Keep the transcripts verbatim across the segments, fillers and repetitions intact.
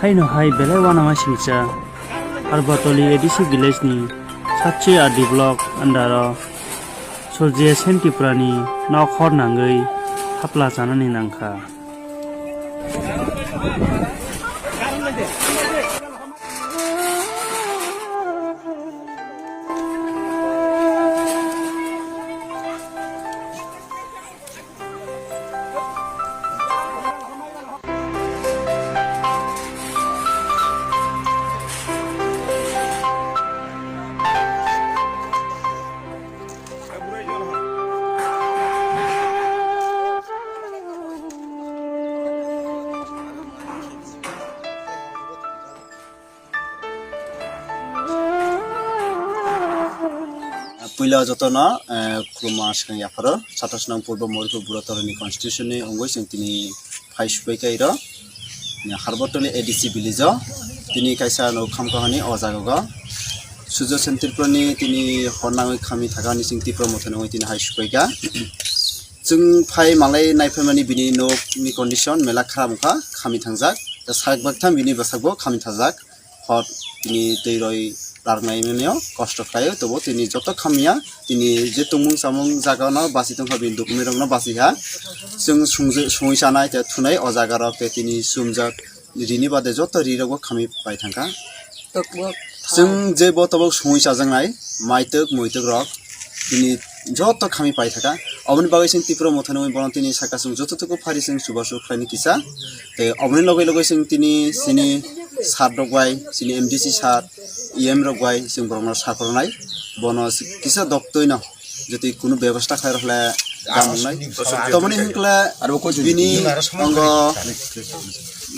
Aino hai belai uanama singcha, Harbatoli A D C village ni Satchi R D block under o Surjya Sen Tripura ni nok hor nangwi hapla chanani nangkha. Puila jotono, eh, khulumma swkang yapharo, satas nang purbo Moripur Buratoro ni constitution ni wngwi chwng tini phai supai kairo, Harbatoli A D C village o, tini kaisa no khamkha hani o jaga o, Sujo Sen Tripura ni tini hor nangwi khami thaka ni chwng Tripura motha nangwi tini hai supai ka. Chwng phai malai naiphaimani bini nok ni condition mela kharap wngkha, khami thangjak. Ta sak baktham bini bwsakbo khami thajak. Hor bini twi roi larnai mwnio kosto khlaio, tobo tini joto khamya, tini je tongmung chamung jaga no basi tongkha, bini document rok no basi ha. Chwng sungje-, sungwi chanai te thunai o jaga rok te tini sumjak. Rini bade joto ri rok bo khami pai thangkha. Tokbo chwng je bo tobok sungwi chajaknai maitwk muitwk rok tini joto khami pai thangkha. Oboni bagwi chwng Tripura motha nungwi bono tini saka chwng joto tuku phari chwng chubachu khlaini kisa. Tei oboni logwi logwi chwng tini chini sir rok bai, chini M D C sir, E M rok bai chwng borokno sakhornai. Bono kisa doktwino jotoi kunu bebostha khlai rwkhle gamungnai. Tomoni hinkle bini ongo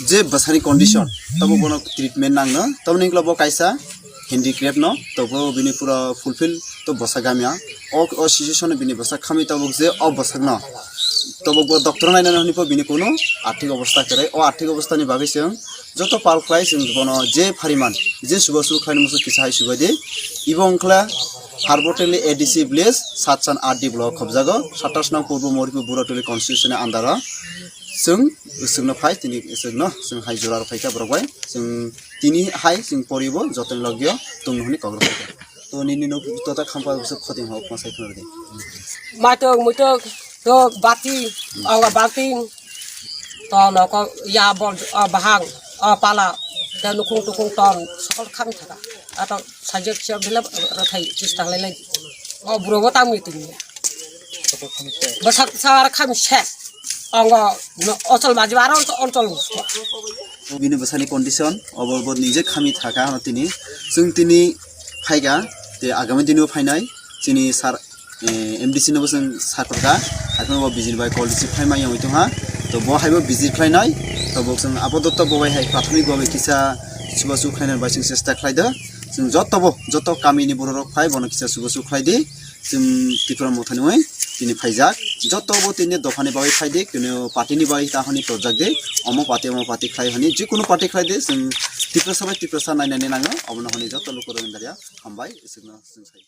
je bwsani condition, tobo bono treatment nangno. Tomoni hinkle bo kaisa handicraft no, tobo bini pura fulfill to bwsa gamya. O, o situation bini bwsa khami tabuk je o bwsakno. Tabuk bo doctor nainani hwnwi po bini kunu arthik obostha kwrwi. O arthik obostha ni bagwi chwng joto pal khlai chwng bono je phariman, je subasu khlaini musu kisa hai subai di. Ibo wngkhle Harbatoli A D C village, Satchan R D block khobjago, satas nang purbo Moripur Buratoli constitution ni under o. Chwng, chwngno phai, tini chwngno, chwng hai jora rok phaikha borok bai, chwng tini hai, chwng poribo, jotoni logio, tongno hwnwi kok rok phaikha. To nini no, to ta khampa bwswk khoting hok ma sai khwna di. Maitwk, muitwk, to bati, ang bati, to noko, ya bol, o bahang, o pala, to nukung tukung ton, sokol kham thaka. Ato sajak siya bila, rathai, chista lai lai. O buro bo tang mi tini. Bwsak sawar kham se. Ang no, ochol maji aro ochol. Bini bwsani condition, obo bo nije khami thaka hano tini. Chwng tini phaikha, te agami dino phainai, chini sir, eh, M D C no bo chwng sakhorkha, haikhe bo bijil bai call receive khlaima yongwi tongha, to bo haibo bijil khlainai, to bo chwng apatot bo bai hai prathomik bhabe kisa chubachu khlainani bai chwng chesta khlai do, chwng joto bo, joto kamini borok rok phai bono kisa chubachu khlai di, chwng Tripura motha ni oi tini phaijak, joto bo tini dophani bagwi phai di, kunu party ni bagwi ta hwnwi torjak di, omo party, omo party khlai hwnwi, jikunu party khlai di, chwng Tiprasa bai Tiprasa nainani nango, obono hwnwi joto lukurok wngya, hambai, chwngno chwng sai.